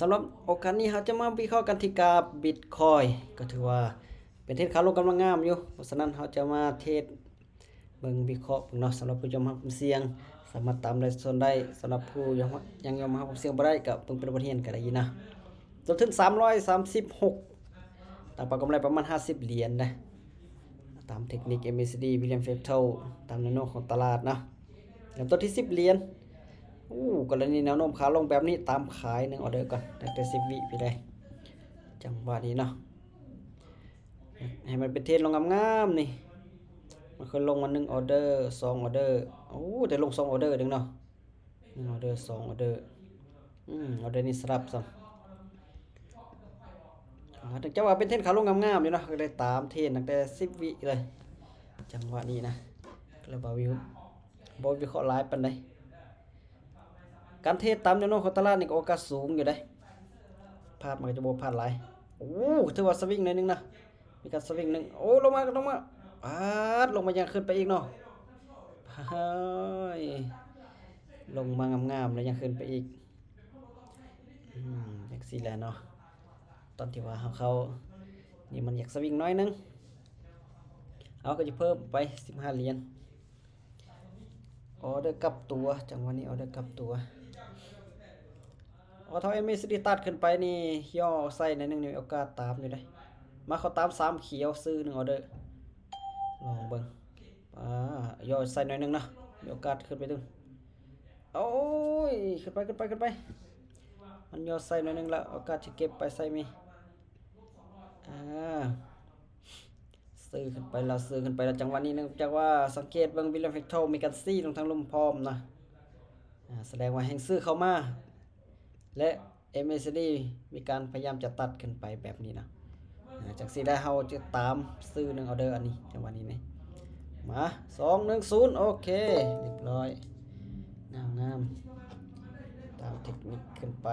ສຳລັບໂອກາດນີ້ ເຮົາຈະມາວິເຄາະກັນທີ່ກາບບິດຄອຍ ກໍຖືວ່າເປັນເທຣນຂາລົງກຳລັງງາມຢູ່. ເພາະສະນັ້ນ ເຮົາຈະມາເທຣດເບິ່ງ ວິເຄາະເບິ່ງເນາະ ສຳລັບຜູ້ຍອມຮັບຄວາມສ່ຽງ ສາມາດຕາມໄດ້ຊົນໄດ້. ສຳລັບຜູ້ຍັງ ຍັງຍອມຮັບຄວາມສ່ຽງບໍ່ໄດ້ ກໍເບິ່ງເປັນບົດຮຽນກໍໄດ້ນະ. ຕົ້ນທຶນສາມຮ້ອຍສາມສິບຫົກ ຕັ້ງເປົ້າກຳໄລປະມານຫ້າສິບຫຼຽນນະ. ຕາມເທັກນິກ ເອັມເອຊີດີ William Fractal ຕາມແນວໂນ້ມຂອງຕະຫຼາດເນາະ ເລີ່ມຕົ້ນທີ່ສິບຫຼຽນ. ໂອ້ ກໍລະນີແນວໂນ້ມຂາລົງແບບນີ້ ຕາມຂາຍໜຶ່ງອອເດີກ່ອນ ຕັ້ງແຕ່ສິບວິໄປເລີຍ. ຈັງຫວະນີ້ເນາະ ໃຫ້ມັນເປັນເທຣນລົງງາມໆນີ້ ມັນເຄີຍລົງມາໜຶ່ງອອເດີ ສອງອອເດີ. ໂອ້ ໄດ້ລົງສອງອອເດີໜຶ່ງເນາະ ໜຶ່ງອອເດີ ສອງອອເດີ. ອືມ ອອເດີນີ້ສະຫຼັບຊ້ຳ. ອາ ເນື່ອງຈາກວ່າເປັນເທຣນຂາລົງງາມໆຢູ່ເນາະ ກໍເລີຍຕາມເທຣນຕັ້ງແຕ່ສິບວິເລີຍ. ຈັງຫວະນີ້ນະ ກໍເລີຍບໍ່ວິ ບໍ່ວິເຄາະຫຼາຍປານໃດ. ການເທຣດຕາມແນວໂນ້ມຂອງຕະຫຼາດນີ້ກໍໂອກາດສູງຢູ່ເດ້ ພາດມັນກໍຈະບໍ່ພາດຫຼາຍ. ໂອ້ ຖືວ່າສະວິງໜ້ອຍໜຶ່ງນະ ມີການສະວິງໜຶ່ງ. ໂອ້ ລົງມາ ລົງມາ ປາດ ລົງມາຍັງຂຶ້ນໄປອີກເນາະ. ເຮີ້ຍ ລົງມາງາມໆ ແລ້ວຍັງຂຶ້ນໄປອີກ. ອືມ ຈັ່ງຊີ້ແຫຼະເນາະ ຕອນທີ່ວ່າເຮົາເຂົ້ານີ້ ມັນຢາກສະວິງໜ້ອຍໜຶ່ງ. ເຮົາກໍຈະເພີ່ມໄປສິບຫ້າຫຼຽນ. ອອເດີກັບຕົວ ຈັງຫວະນີ້ອອເດີກັບຕົວ. ອໍ ຖ້າເອັມເອຊີດີຕັດຂຶ້ນໄປນີ້ ຍໍໃສ່ໜ້ອຍໜຶ່ງນີ້ ມີໂອກາດຕາມຢູ່ເດ້. ມາ ເຂົາຕາມສາມຂຽວ ຊື້ໜຶ່ງອອເດີ ລອງເບິ່ງ. ອາ ຍໍໃສ່ໜ້ອຍໜຶ່ງເນາະ ມີໂອກາດຂຶ້ນໄປຕື່ມ. ໂອ້ຍ ຂຶ້ນໄປ ຂຶ້ນໄປ ຂຶ້ນໄປ. ມັນຍໍໃສ່ໜ້ອຍໜຶ່ງລະ ໂອກາດຊິເກັບໄປໃສ່ມີ. ອາ ຊື້ຂຶ້ນໄປແລ້ວ ຊື້ຂຶ້ນໄປແລ້ວ. ຈັງຫວະນີ້ເນື່ອງຈາກວ່າສັງເກດເບິ່ງ William Fractal ມີການຊີ້ລົງທາງລຸ່ມພ້ອມນະ ອາ ສະແດງວ່າແຮງຊື້ເຂົ້າມາ ແລະ ເອັມເອຊີດີ ມີການພະຍາຍາມຈະຕັດຂຶ້ນໄປແບບນີ້ນະ. ອາ ຈັ່ງຊີ້ແລ້ວເຮົາຈະຕາມຊື້ໜຶ່ງອອເດີອັນນີ້ ຈັງຫວະນີ້ນີ້. ມາ ສອງ ໜຶ່ງ ສູນ ໂອເຄ ຮຽບຮ້ອຍ ງາມໆ ຕາມເທັກນິກຂຶ້ນໄປ.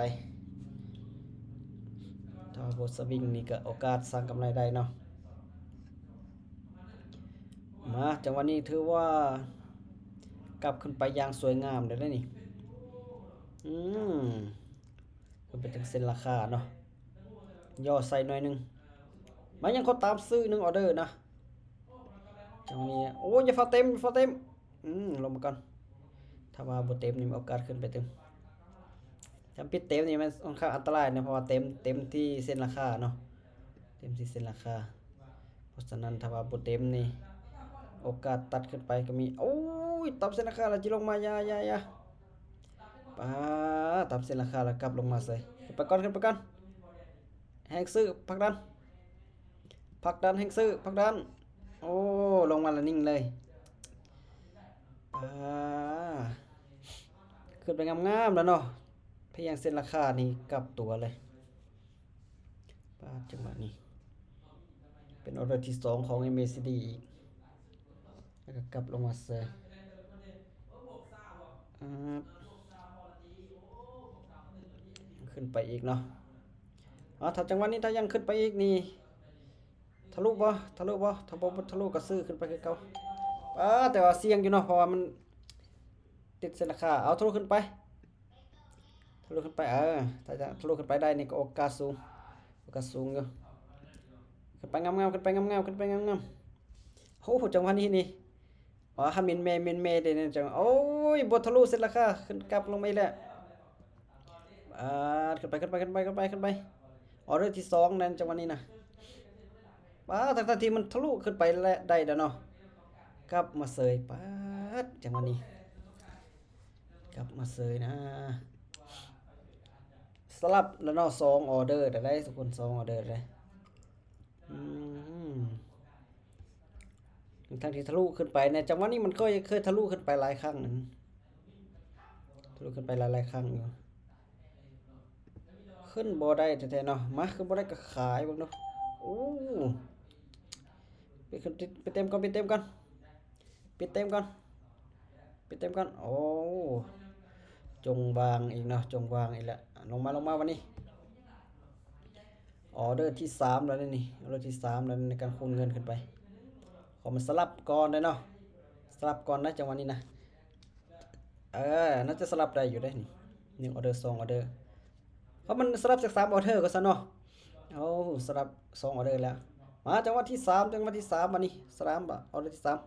ຖ້າບໍ່ສະວິງນີ້ກໍໂອກາດສ້າງກຳໄລໄດ້ເນາະ. ມາ ຈັງຫວະນີ້ຖືວ່າກັບຂຶ້ນໄປຢ່າງສວຍງາມເດ້ນີ້. ອືມ ຂຶ້ນໄປເຖິງເສັ້ນລາຄາເນາະ ຍໍໃສ່ໜ້ອຍໜຶ່ງ. ມາ ຍັງຄົນຕາມຊື້ໜຶ່ງອອເດີນະ. ຈັງຫວະນີ້ ໂອ້ຍ ຢ່າຟ້າວເຕັມ ຢ່າຟ້າວເຕັມ. ອືມ ລົງມາກ່ອນ. ຖ້າວ່າບໍ່ເຕັມນີ້ ມີໂອກາດຂຶ້ນໄປຕື່ມ. ຖ້າປິດເຕັມນີ້ ມັນຂ້ອນຂ້າງອັນຕະລາຍນະ ເພາະວ່າເຕັມ ເຕັມທີ່ເສັ້ນລາຄາເນາະ ເຕັມທີ່ເສັ້ນລາຄາ. ເພາະສະນັ້ນ ຖ້າວ່າບໍ່ເຕັມນີ້ ໂອກາດຕັດຂຶ້ນໄປກໍມີ. ໂອ້ຍ ຕາມເສັ້ນລາຄາແລ້ວ ຊິລົງມາ ຢ່າ ຢ່າ ຢ່າ. ປາ ຕາມເສັ້ນລາຄາແລ້ວກັບລົງມາເສີຍ. ຂຶ້ນໄປກ່ອນ ຂຶ້ນໄປກ່ອນ. ແຮງຊື້ ຜັກດັນ ຜັກດັນ ແຮງຊື້ ຜັກດັນ. ໂອ້ ລົງມາແລ້ວນິ່ງເລີຍ. ປາ ຂຶ້ນໄປງາມໆແລ້ວເນາະ. ພະຍາຍາມເສັ້ນລາຄານີ້ກັບຕົວເລີຍ. ປາດ ຈັງຫວະນີ້ເປັນອອເດີທີສອງຂອງເອັມເອຊີດີອີກ ແລ້ວກໍກັບລົງມາເສີຍ. ອາ ຂຶ້ນໄປອີກເນາະ. ອາ ຖ້າຈັງຫວະນີ້ ຖ້າຍັງຂຶ້ນໄປອີກນີ້ ທະລຸບໍ່? ທະລຸບໍ່? ຖ້າບໍ່ ບໍ່ທະລຸກໍຊື້ຂຶ້ນໄປຄືເກົ່າ. ອາ ແຕ່ວ່າສ່ຽງຢູ່ເນາະ ເພາະວ່າມັນຕິດເສັ້ນລາຄາ. ເອົາ ທະລຸຂຶ້ນໄປ. ທະລຸຂຶ້ນໄປ ເອີ ຖ້າຈະທະລຸຂຶ້ນໄປໄດ້ນີ້ກໍໂອກາດສູງ ໂອກາດສູງຢູ່. ຂຶ້ນໄປງາມໆ ຂຶ້ນໄປງາມໆ ຂຶ້ນໄປງາມໆ. ໂອ້ ຈັງຫວະນີ້ນີ້ ວ່າຄັນແມ່ນແມ່ ແມ່ນແມ່ເດ້ນີ້ ຈັງ ໂອ້ຍ ບໍ່ທະລຸເສັ້ນລາຄາ ຂຶ້ນກັບລົງມາອີກແລ້ວ. ອາ ຂຶ້ນໄປ ຂຶ້ນໄປ ຂຶ້ນໄປ ຂຶ້ນໄປ ຂຶ້ນໄປ. ອອເດີທີສອງນັ້ນ ຈັງຫວະນີ້ນະ. ປາດ ທັງໆທີ່ມັນທະລຸຂຶ້ນໄປແລ້ວ ໄດ້ແລ້ວເນາະ ກັບມາເສີຍ. ປາດ ຈັງຫວະນີ້ ກັບມາເສີຍນະ. ສະຫຼັບແລ້ວເນາະ ສອງອອເດີໄດ້ທຸກຄົນ ສອງອອເດີໄດ້. ອືມ ທັງທີ່ທະລຸຂຶ້ນໄປໃນຈັງຫວະນີ້ ມັນເຄີຍ ເຄີຍທະລຸຂຶ້ນໄປຫຼາຍຄັ້ງ ທະລຸຂຶ້ນໄປຫຼາຍໆຄັ້ງຢູ່. ຂຶ້ນບໍ່ໄດ້ແທ້ໆເນາະ. ມາ ຂຶ້ນບໍ່ໄດ້ກໍຂາຍເບິ່ງດູ. ໂອ້ ໄປຂຶ້ນ ໄປເຕັມກ່ອນ ໄປເຕັມກ່ອນ ໄປເຕັມກ່ອນ ໄປເຕັມກ່ອນ. ໂອ້ ຈົງວາງອີກເນາະ ຈົງວາງອີກແລ້ວ. ລົງມາ ລົງມາບັດນີ້. ອອເດີທີສາມແລ້ວນີ້ ອອເດີທີສາມແລ້ວໃນການຄູນເງິນຂຶ້ນໄປ. ຂໍມັນສະຫຼັບກ່ອນໄດ້ເນາະ ສະຫຼັບກ່ອນໄດ້ຈັງຫວະນີ້ນະ. ເອີ ໜ້າຈະສະຫຼັບໄດ້ຢູ່ເດ້ນີ້ ໜຶ່ງອອເດີ ສອງອອເດີ. ເ າ ມັນສະຫຼັບຈັກສາມອໍເດີກ່ອນຊະເນາະ. ໂອ້ ສະຫຼັບສອງອໍເດີແລ້ວ. ມາຈັງຫວະທີສາມ ຈັງຫວະທີສາມ ບາດນີ້ສະຫຼັບອໍເດີທີສາມ.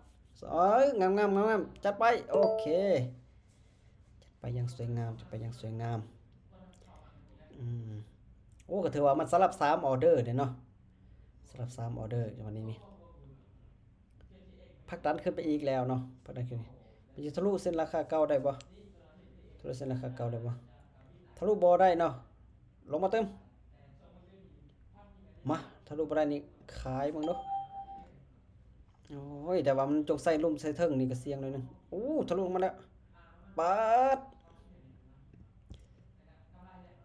ເອີ ງາມໆໆ ຈັດໄປ. ໂອເຄ ຈັດໄປຢ່າງສວຍງາມ ຈັດໄປຢ່າງສວຍງາມ. ອືມ ໂອ້ ກໍຖືວ່າມັນສະຫຼັບສາມອໍເດີເດ້ເນາະ ສະຫຼັບສາມອໍເດີ. ຈັງຫວະນີ້ນີ້ ຜັກດັນຂຶ້ນໄປອີກແລ້ວເນາະ ຜັກດັນຂຶ້ນ. ມັນຈະທະລຸເສັ້ນລາຄາເກົ່າໄດ້ບໍ່? ທະລຸເສັ້ນລາຄາເກົ່າໄດ້ບໍ່? ທະລຸບໍ່ໄດ້ເນາະ. ລົງມາຕື່ມ. ມາ ທະລຸບໍ່ໄດ້ນີ້ ຂາຍເບິ່ງດູ. ໂອ້ຍ ແຕ່ວ່າມັນຈົ່ງໃສ່ລຸ່ມໃສ່ເທິງນີ້ກໍສ່ຽງໜ້ອຍໜຶ່ງ. ໂອ້ ທະລຸລົງມາແລ້ວ. ປາດ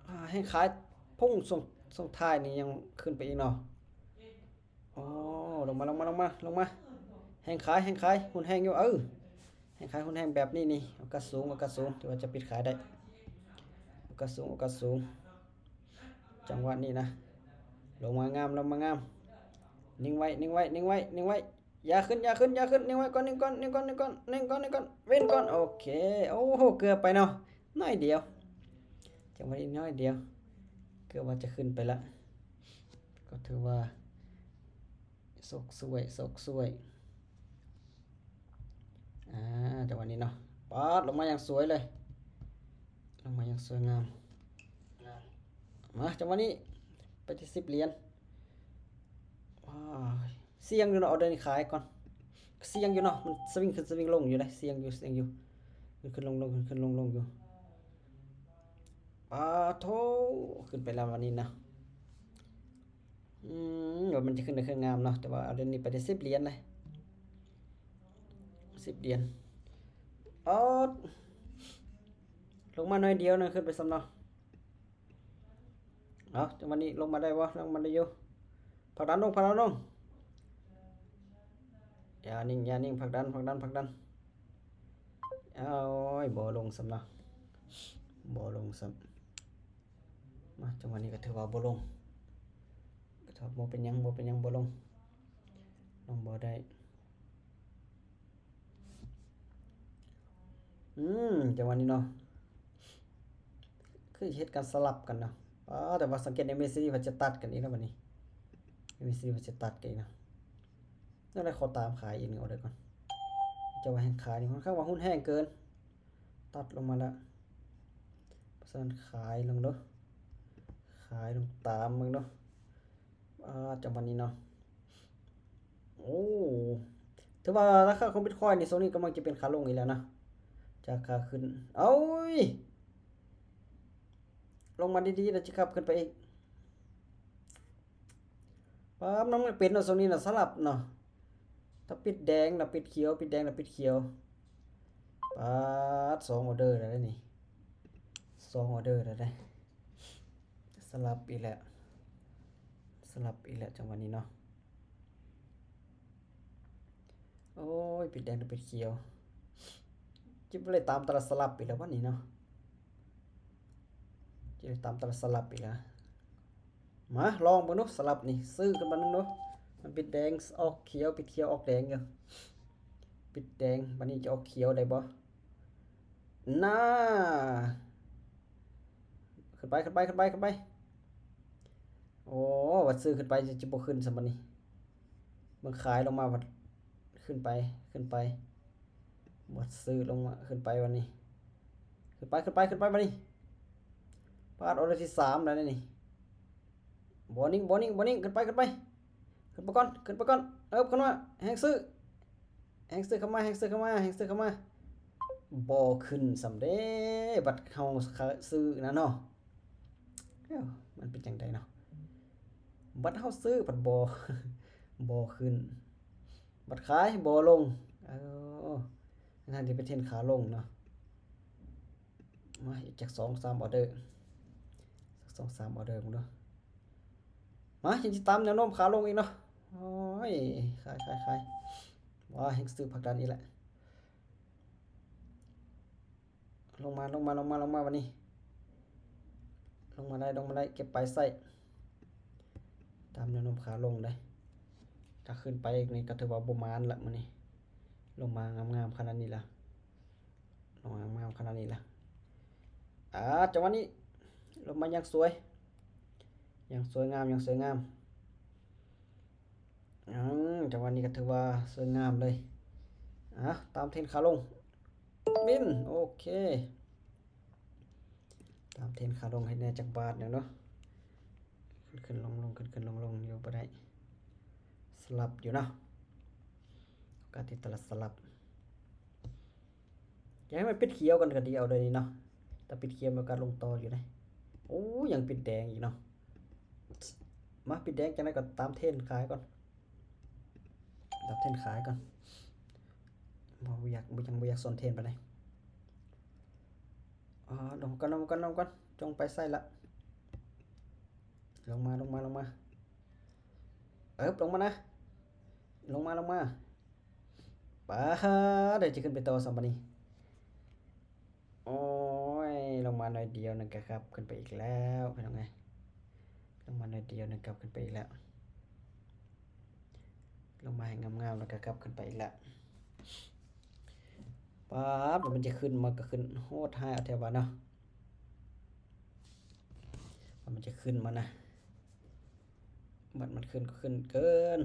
ອາ ແຮງຂາຍພຸ້ງ ຊ່ວງ ຊ່ວງທ້າຍນີ້ຍັງຂຶ້ນໄປອີກເນາະ. ໂອ້ ລົງມາ ລົງມາ ລົງມາ ລົງມາ. ແຮງຂາຍ ແຮງຂາຍຮຸນແຮງຢູ່. ເອີ ແຮງຂາຍຮຸນແຮງແບບນີ້ນີ້ ໂອກາດສູງ ໂອກາດສູງ ທີ່ວ່າຈະປິດຂາຍໄດ້. ໂອກາດສູງ ໂອກາດສູງ. ຈັງຫວະນີ້ນະ ລົງມາງາມ ລົງມາງາມ. ນິ່ງໄວ້ ນິ່ງໄວ້ ນິ່ງໄວ້ ນິ່ງໄວ້. ຢ່າຂຶ້ນ ຢ່າຂຶ້ນ ຢ່າຂຶ້ນ. ນິ່ງໄວ້ກ່ອນ ນິ່ງກ່ອນ ນິ່ງກ່ອນ ນິ່ງກ່ອນ ນິ່ງກ່ອນ ເວັນກ່ອນ. ໂອເຄ ໂອ້ໂຫ ເກືອບໄປເນາະ ໜ້ອຍດຽວ. ຈັງຫວະນີ້ໜ້ອຍດຽວ ເກືອບວ່າຈະຂຶ້ນໄປລະ. ກໍຖືວ່າໂຊກຊ່ວຍ ໂຊກຊ່ວຍ. ອາ ຈັງຫວະນີ້ເນາະ ປາດ ລົງມາຢ່າງສວຍເລີຍ ລົງມາຢ່າງສວຍງາມ. ມາ ຈັງຫວະນີ້ໄປທີ່ສິບຫຼຽນ. ວ້າຍ ສ່ຽງຢູ່ເນາະ ອໍເດີນີ້ຂາຍກ່ອນ. ສ່ຽງຢູ່ເນາະ ມັນສະວິງຂຶ້ນສະວິງລົງຢູ່ເດ້. ສ່ຽງຢູ່ ສ່ຽງຢູ່ ຂຶ້ນໆລົງໆ ຂຶ້ນໆລົງໆຢູ່. ປາໂທ້ ຂຶ້ນໄປແລ້ວວັນນີ້ນະ. ອືມ ວ່າມັນຈະຂຶ້ນໄດ້ຄືງາມເນາະ ແຕ່ວ່າເອົາດຽວນີ້ໄປໄດ້ສິບຫຼຽນເລີຍ ສິບຫຼຽນ. ອອດ ລົງມາໜ້ອຍດຽວໜຶ່ງ ຂຶ້ນໄປຊ້ຳເນາະ. ເອົາ ຈັງຫວະນີ້ລົງມາໄດ້ບໍ່? ລົງມາໄດ້ຢູ່. ຜັກດັນລົງ ຜັກດັນລົງ. ຢ່ານິ່ງ ຢ່ານິ່ງ ຜັກດັນ ຜັກດັນ ຜັກດັນ. ໂອ້ຍ ບໍ່ລົງຊ້ຳເນາະ ບໍ່ລົງຊ້ຳ. ມາ ຈັງຫວະນີ້ກໍຖືວ່າບໍ່ລົງ ກໍຖືວ່າບໍ່ເປັນຫຍັງ ບໍ່ເປັນຫຍັງ ບໍ່ລົງ ລົງບໍ່ໄດ້. ອືມ ຈັງຫວະນີ້ເນາະ ຄືເຮັດການສະຫຼັບກັນເນາະ. ປ້າ ແຕ່ວ່າສັງເກດ ເອັມເອຊີ ວ່າຈະຕັດກັນອີກແລ້ວບັດນີ້ ເອັມເອຊີ ວ່າຈະຕັດກັນອີກເນາະ. ຈັ່ງໃດຂໍຕາມຂາຍອີກໜຶ່ງອໍເດີກ່ອນ. ເຈົ້າວ່າແຮງຂາຍນີ້ຂ້ອນຂ້າງວ່າຮຸນແຮງເກີນ ຕັດລົງມາແລ້ວ. ເພາະສະນັ້ນຂາຍລົງເດີ້ ຂາຍລົງຕາມເບິ່ງເດີ້. ອ່າ ຈັງຫວະນີ້ເນາະ ໂອ້ ຖືວ່າລາຄາຂອງບິດຄອຍນີ້ ຊ່ວງນີ້ກຳລັງຈະເປັນຂາລົງອີກແລ້ວນະ ຈາກຂາຂຶ້ນ. ເອົາ ລົງມາດີໆ ແລ້ວຈະຂັບຂຶ້ນໄປອີກ. ປ້າ ມັນເປັນເນາະ ຊ່ວງນີ້ນະ ສະຫຼັບເນາະ. ຖ້າປິດແດງລະປິດຂຽວ ປິດແດງລະປິດຂຽວ. ປາດ ສອງອໍເດີແລ້ວເດ້ນີ້ ສອງອໍເດີແລ້ວເດ້. ສະຫຼັບອີກແລ້ວ ສະຫຼັບອີກແລ້ວ ຈັງຫວະນີ້ເນາະ. ໂອ້ຍ ປິດແດງລະປິດຂຽວ. ຈະບໍ່ໄດ້ຕາມຕະຫຼາດສະຫຼັບອີກແລ້ວບັດນີ້ເນາະ ຈະໄດ້ຕາມຕະຫຼາດສະຫຼັບອີກແລ້ວ. ມາລອງເບິ່ງດູ ສະຫຼັບນີ້ ຊື້ຂຶ້ນມາໜຶ່ງດູ. ມັນປິດແດງອອກຂຽວ ປິດຂຽວອອກແດງຢູ່ ປິດແດງ ບັດນີ້ຈະອອກຂຽວໄດ້ບໍ່? ນາ ຂຶ້ນໄປ ຂຶ້ນໄປ ຂຶ້ນໄປ ຂຶ້ນໄປ. ໂອ້ ວ່າຊື້ຂຶ້ນໄປ ຈະ ຈະບໍ່ຂຶ້ນຊ້ຳບັດນີ້. ເບິ່ງຂາຍລົງມາ ບັດຂຶ້ນໄປ ຂຶ້ນໄປ. ບໍ່ຊື້ລົງມາ ຂຶ້ນໄປບັດນີ້ ຂຶ້ນໄປ ຂຶ້ນໄປ ຂຶ້ນໄປບັດນີ້. ປາດ ອໍເດີທີສາມແລ້ວນີ້. ບໍ່ນິ່ງ ບໍ່ນິ່ງ ບໍ່ນິ່ງ ຂຶ້ນໄປ ຂຶ້ນໄປ ຂຶ້ນໄປກ່ອນ ຂຶ້ນໄປກ່ອນ. ເອີບ ຂຶ້ນມາ ແຮງຊື້ ແຮງຊື້ເຂົ້າມາ ແຮງຊື້ເຂົ້າມາ ແຮງຊື້ເຂົ້າມາ. ບໍ່ຂຶ້ນຊ້ຳເດ້ ບັດເຮົາ ຂະ ຊື້ນະເນາະ. ເອີ ມັນເປັນຈັ່ງໃດເນາະ ບັດເຮົາຊື້ພັດບໍ່ ບໍ່ຂຶ້ນ ບັດຂາຍບໍ່ລົງ. ເອີ ທັງທີ່ເປັນເທຣນຂາລົງເນາະ. ມາອີກຈັກສອງສາມອໍເດີ ສອງສາມອໍເດີເບິ່ງດູ. ມາ ຍັງຊິຕາມແນວໂນ້ມຂາລົງອີກເນາະ. ໂອ້ຍ ຂາຍ ຂາຍ ຂາຍ. ວ້າ ແຮງຊື້ຜັກດັນອີກແລ້ວ. ລົງມາ ລົງມາ ລົງມາ ລົງມາບັດນີ້. ລົງມາໄດ້ ລົງມາໄດ້ ເກັບໄປໃຊ້ ຕາມແນວໂນ້ມຂາລົງເດ້. ຖ້າຂຶ້ນໄປນີ້ກໍຖືວ່າບໍ່ໝານລະມື້ນີ້ ລົງມາງາມໆຂະໜາດນີ້ລະ ລົງມາງາມໆຂະໜາດນີ້ລະ. ອ່າ ຈັງຫວະນີ້ລົງມາຢ່າງສວຍ ຢ່າງສວຍງາມ ຢ່າງສວຍງາມ. ອືມ ຈັງຫວະນີ້ກໍຖືວ່າສວຍງາມເລີຍ. ອ່າ ຕາມເທຣນຂາລົງ ບິນ ໂອເຄ ຕາມເທຣນຂາລົງໃຫ້ແດ່ຈັກບາດໜຶ່ງເນາະ. ຂຶ້ນໆລົງໆ ຂຶ້ນໆລົງໆ ຢູ່ບໍ່ໄດ້ ສະຫຼັບຢູ່ເນາະ. ໂອກາດທີ່ຕະຫຼາດສະຫຼັບ ຢາກໃຫ້ມັນປິດຂຽວກ່ອນກໍດີເອົາເດີນີ້ເນາະ. ຖ້າປິດຂຽວມີໂອກາດລົງຕໍ່ຢູ່ເດ້. ໂອ້ ຍັງປິດແດງອີກເນາະ. ມາ ປິດແດງ ຈັ່ງໃດກໍຕາມເທຣນຂາຍກ່ອນ ຕາມເທຣນຂາຍກ່ອນ. ບໍ່ຢາກ ບໍ່ ຍັງບໍ່ຢາກສົນເທຣນປານໃດ. ອໍ ລົງກ່ອນ ລົງກ່ອນ ລົງກ່ອນ ຈົ່ງໄປໃສລະ. ລົງມາ ລົງມາ ລົງມາ ເອີບ ລົງມານະ ລົງມາ ລົງມາ. ປາດ ໄດ້ຈະຂຶ້ນໄປຕໍ່ຊ້ຳບາດນີ້. ໂອ້ຍ ລົງມາໜ້ອຍດຽວໜຶ່ງກໍກັບຂຶ້ນໄປອີກແລ້ວ ພີ່ນ້ອງເອີຍ. ລົງມາໜ້ອຍດຽວໜຶ່ງກັບຂຶ້ນໄປອີກແລ້ວ. ລົງມາໃຫ້ງາມໆ ແລ້ວກໍກັບຂຶ້ນໄປອີກແລ້ວ. ປາດ ມັນຈະຂຶ້ນມາ ກໍຂຶ້ນໂຫດຮ້າຍເອົາແທ້ວ່າເນາະ. ມັນຈະຂຶ້ນມານະ. ບັດມັນຂຶ້ນກໍຂຶ້ນເກີນ.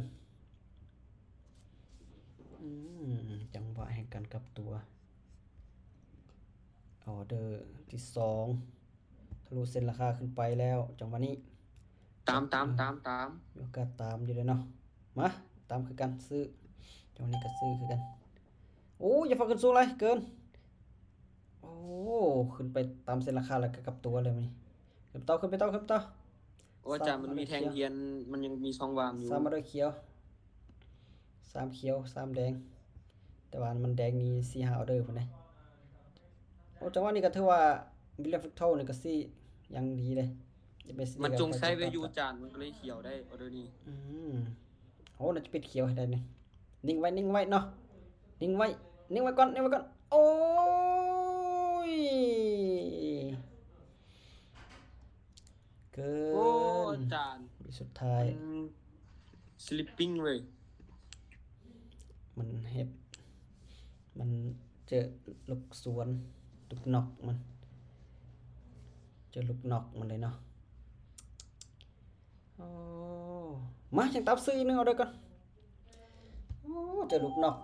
ອືມ ຈັງຫວະແຫ່ງການກັບຕົວ. ອໍເດີທີສອງ ທະລຸເສັ້ນລາຄາຂຶ້ນໄປແລ້ວ ຈັງຫວະນີ້. ຕາມ ຕາມ ຕາມ ຕາມ ມີໂອກາດຕາມຢູ່ເດ້ເນາະ. ມາ ຕາມຄືກັນ ຊື້. ຈັງຫວະນີ້ກໍຊື້ຄືກັນ. ໂອ້ຍ ຢ່າຟ້າວຂຶ້ນສູງຫຼາຍເກີນ. ໂອ້ ຂຶ້ນໄປຕາມເສັ້ນລາຄາແລ້ວກໍກັບຕົວເລີຍມື້ນີ້. ຂຶ້ນໄປຕໍ່ ຂຶ້ນໄປຕໍ່ ຂຶ້ນໄປຕໍ່. ໂອ້ ອາຈານ ມັນມີແທ່ງທຽນ ມັນຍັງມີຊ່ອງວ່າງຢູ່. ສາມອອເດີຂຽວ ສາມຂຽວ ສາມແດງ ແຕ່ວ່າມັນແດງນີ້ສີ່ຫ້າອອເດີພຸ້ນເດ້. ໂອ້ ຈັງຫວະນີ້ກໍຖືວ່າ William Factor ນີ້ກໍຊື້ຢ່າງດີເດ້. ມັນຈົ່ງໃຊ້ໄວ້ຢູ່ອາຈານ ມັນກໍເລີຍຂຽວໄດ້ອອເດີນີ້. ອືມ ໂອ້ ໜ້າຈະປິດຂຽວໃຫ້ໄດ້ນີ້. ນິ່ງໄວ້ ນິ່ງໄວ້ເນາະ ນິ່ງໄວ້ ນິ່ງໄວ້ກ່ອນ ນິ່ງໄວ້ກ່ອນ. ໂອ້ຍ ເກີນ. ໂອ້ ອາຈານ ວິສຸດທ້າຍ ມັນ sleeping ເວີຍ. ມັນເຮັດ ມັນເຈີລູກສວນ ລູກນັອກມັນ ເຈີລູກນັອກມັນເລີຍເນາະ. ໂອ້ ມາ ຍັງຕາມຊື້ອີກໜຶ່ງອອເດີກ່ອນ. ໂອ້ ເຈີລູກນັອກ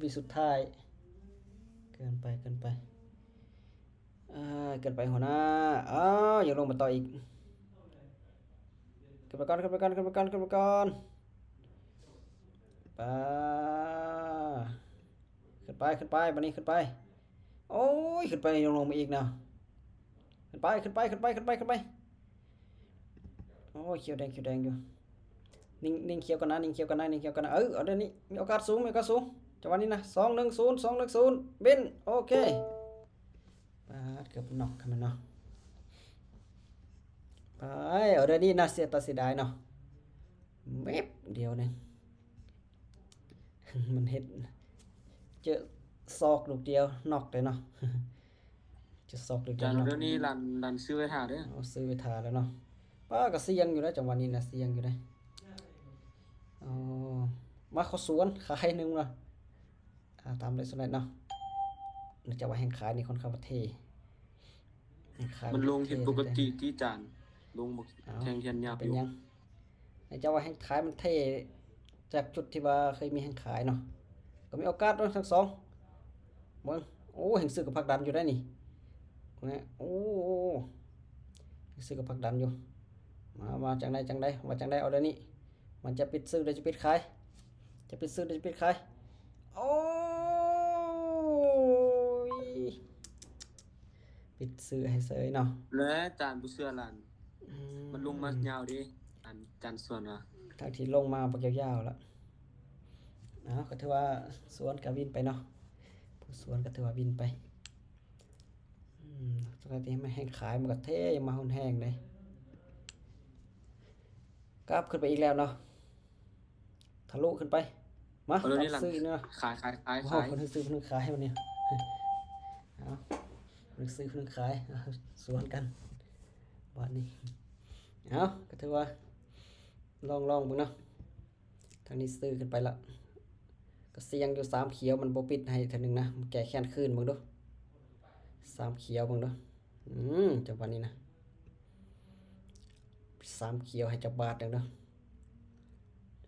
ວິສຸດທ້າຍ. ເກີນໄປ ເກີນໄປ ເອີ ເກີນໄປຫົວໜ້າ. ອ້າວ ຍັງລົງມາຕໍ່ອີກ. ຂຶ້ນໄປກ່ອນ ຂຶ້ນໄປກ່ອນ ຂຶ້ນໄປກ່ອນ ຂຶ້ນໄປກ່ອນ. ປາ ຂຶ້ນໄປ ຂຶ້ນໄປ ບາດນີ້ຂຶ້ນໄປ. ໂອ້ຍ ຂຶ້ນໄປ ຍັງລົງມາອີກນະ. ຂຶ້ນໄປ ຂຶ້ນໄປ ຂຶ້ນໄປ ຂຶ້ນໄປ ຂຶ້ນໄປ. ໂອ້ຍ ຂຽວແດງ ຂຽວແດງຢູ່. ນິ່ງ ນິ່ງຂຽວກ່ອນນະ ນິ່ງຂຽວກ່ອນນະ ນິ່ງຂຽວກ່ອນນະ. ເອີ ເອົາເດີນີ້ ມີໂອກາດສູງ ມີໂອກາດສູງ. ຈັງຫວະນີ້ນະ ສອງໜຶ່ງສູນ ສອງໜຶ່ງສູນ ບິນ. ໂອເຄ ປາດ ເກືອບນັອກຫັ້ນແມ່ນເນາະ. ໄປ ເອົາເດີນີ້ນະ ເສຍຕາເສຍດາຍເນາະ. ແມັບດຽວໜຶ່ງ ມັນເຮັດ ເຈີສອກລູກດຽວ ນັອກເລີຍເນາະ. ຈະຊອກເລີຍ ຈານເດີນີ້ລັນ ລັນຊື້ໄວ້ຖ້າເດີ. ເອົາ ຊື້ໄວ້ຖ້າແລ້ວເນາະ. ປ້າ ກໍສ່ຽງຢູ່ເດ້ ຈັງຫວະນີ້ນະ ສ່ຽງຢູ່ເດ້. ອໍ ມາ ເຂົ້າສວນ ຂາຍໜຶ່ງເນາະ. ອ່າ ຕາມໄດ້ສ່ວນໃດເນາະ. ເນື່ອງຈາກວ່າແຮງຂາຍນີ້ຄ່ອນຂ້າງວ່າເທ່ ແຮງຂາຍ ມັນລົງຜິດປົກກະຕິຕິຈານ ລົງ ເອົ້າ ແທ່ງທຽນຫຍາບ ເປັນ ຢູ່ ຫຍັງ? ໃນເຈົ້າວ່າແຮງຂາຍມັນເທຈາກຈຸດທີ່ວ່າເຄີຍມີແຮງຂາຍເນາະ, ກໍມີໂອກາດເນາະທັງສອງ. ເບິ່ງ ໂອ້ ແຮງຊື້ກໍຜັກດັນຢູ່ໄດ໋ນີ້. ໂອ້ ແຮງຊື້ກໍຜັກດັນຢູ່. ມາ ວ່າຈັ່ງໃດ ຈັ່ງໃດ ວ່າຈັ່ງໃດ ເອົາດຽວນີ້. ມັນຈະປິດຊື້ ຫຼືຈະປິດຂາຍ? ຈະປິດຊື້ ຫຼືຈະປິດຂາຍ? ໂອ້ຍ ປິດຊື້ໃຫ້ເສີຍເນາະ. ແລະ ຈານບໍ່ເຊື່ອຫຼານ. ອືມ ມັນລົງມາຍາວເດ້ ອັນ ຈານສວນວ່າ ທາງທີ່ລົງມາບັກຍາວໆລະ. ເອົາ ກໍຖືວ່າສວນກໍວິນໄປເນາະ, ຜູ້ສວນກໍຖືວ່າວິນໄປ. ອືມ ສະໄຕທີ່ມັນແຮງຂາຍ ມັນກໍເທມາຮຸນແຮງເດ້. ກັບຂຶ້ນໄປອີກແລ້ວເນາະ. ທະລຸຂຶ້ນໄປ. ມາ ເອົາ ຕາມຊື້ເນາະ. ຂາຍ ຂາຍ ຂາຍ ໂອ້ ຂາຍ. ຄົນຊື້ ຄົນຂາຍວັນນີ້. ເອົາ ຄົນຊື້ ຄົນຂາຍ. ເອົາ ສວນກັນບາດນີ້. ເອົາ ກໍຖືວ່າລອງ ລອງເບິ່ງເນາະ. ທາງນີ້ຊື້ຂຶ້ນໄປລະ ກໍສ່ຽງຢູ່. ສາມຂຽວມັນບໍ່ປິດໃຫ້ເທື່ອໜຶ່ງນະ, ແກ້ແຄ້ນຄືນເບິ່ງດູ. ສາມຂຽວເບິ່ງດູ. ອືມ ຈັງຫວະນີ້ນະ ເພ ສາມຂຽວໃຫ້ຈັກບາດໜຶ່ງເນາະ.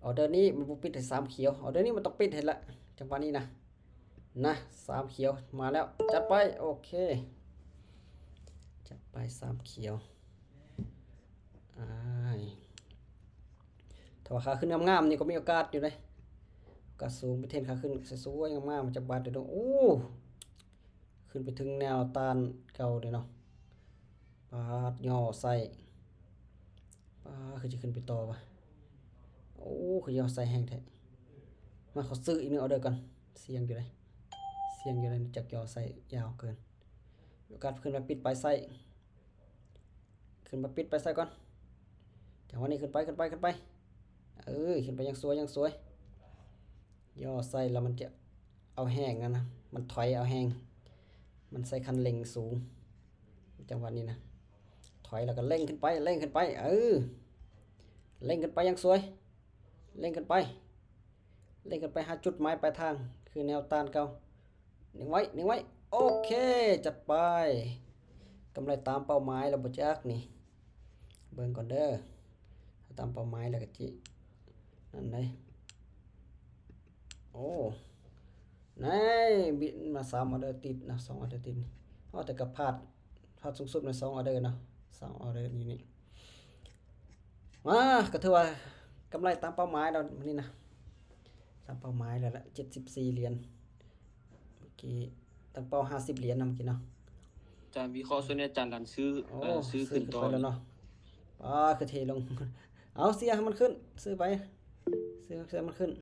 ອໍເດີນີ້ມັນບໍ່ປິດໃຫ້ສາມຂຽວ, ອໍເດີນີ້ມັນຕ້ອງປິດໃຫ້ລະ ຈັງຫວະນີ້ນະ. ນະ ສາມຂຽວມາແລ້ວ ຈັດໄປ. ໂອເຄ ຈັດໄປສາມຂຽວ. ອ້າຍ ຖ້າວ່າຂາຂຶ້ນງາມໆນີ້ກໍມີໂອກາດຢູ່ເດ້, ໂອກາດສູງ. ໄປເທຣນຂາຂຶ້ນສວຍໆງາມໆ ຈັກບາດເດີ. ໂອ້ ຂຶ້ນໄປເຖິງແນວຕ້ານເກົ່າເດ້ເນາະ. ປາດ ຍໍໃສ່. ປາດ ຄືຈະຂຶ້ນໄປຕໍ່ວະ. ໂອ້ ຄືຍໍໃສ່ແຮງແທ້. ມາ ຂໍຊື້ອີກໜຶ່ງອໍເດີກ່ອນ. ສ່ຽງຢູ່ເດ້ ສ່ຽງຢູ່ເດ້. ຈັກຍໍໃສ່ຍາວເກີນ. ມີໂອກາດຂຶ້ນມາປິດປາຍໄຊ. ຂຶ້ນມາປິດປາຍໄຊກ່ອນ. ຈັງຫວະນີ້ຂຶ້ນໄປ ຂຶ້ນໄປ ຂຶ້ນໄປ. ເອີ ຂຶ້ນໄປຢ່າງສວຍ ຢ່າງສວຍ. ຍໍໃສ່ແລ້ວມັນຈະເອົາແຮງນັ້ນນະ, ມັນຖອຍເອົາແຮງ, ມັນໃສ່ຄັນເລັ່ງສູງ. ຈັງຫວະນີ້ນະ ຖອຍແລ້ວກໍເລັ່ງຂຶ້ນໄປ ເລັ່ງຂຶ້ນໄປ. ເອີ ເລັ່ງຂຶ້ນໄປຢ່າງສວຍ ເລັ່ງຂຶ້ນໄປ ເລັ່ງຂຶ້ນໄປຫາຈຸດໝາຍປາຍທາງ ຄືແນວຕ້ານເກົ່າ. ເໜັງໄວ້ ເໜັງໄວ້. ໂອເຄ ຈັດໄປ. ກຳໄລຕາມເປົ້າໝາຍແລ້ວບໍ່ຈັກນີ້. ເບິ່ງກ່ອນເດີ, ຕາມເປົ້າໝາຍແລ້ວກໍຈິ ນັ້ນເດ້. ໂອ້ ນາຍ ບິນມາສາມອໍເດີຕິດນະ, ສອງອໍເດີຕິດ. ອໍ ແຕ່ກໍພາດ ພາດສູງສຸດໃນສອງອໍເດີເນາະ, ສອງອໍເດີຢູ່ນີ້. ມາ ກໍຖືວ່າກຳໄລຕາມເປົ້າໝາຍແລ້ວມື້ນີ້ນະ, ຕາມເປົ້າໝາຍແລ້ວລະ ເຈັດສິບສີ່ຫຼຽນ. ເມື່ອກີ້ຕັ້ງເປົ້າຫ້າສິບຫຼຽນນະ ເມື່ອກີ້ເນາະ. ອາຈານວິເຄາະສ່ວນໃຫຍ່ອາຈານດັນຊື້ ໂອ້ ເອີ ຊື້ຂຶ້ນຕໍ່ ຊື້ຂຶ້ນໄປແລ້ວເນາະ. ປາດ ຄືເທລົງ. ເອົາ ເສຍໃຫ້ມັນຂຶ້ນ ຊື້ໄປ ຊື້ ຊື້ໃຫ້ມັນຂຶ້ນ.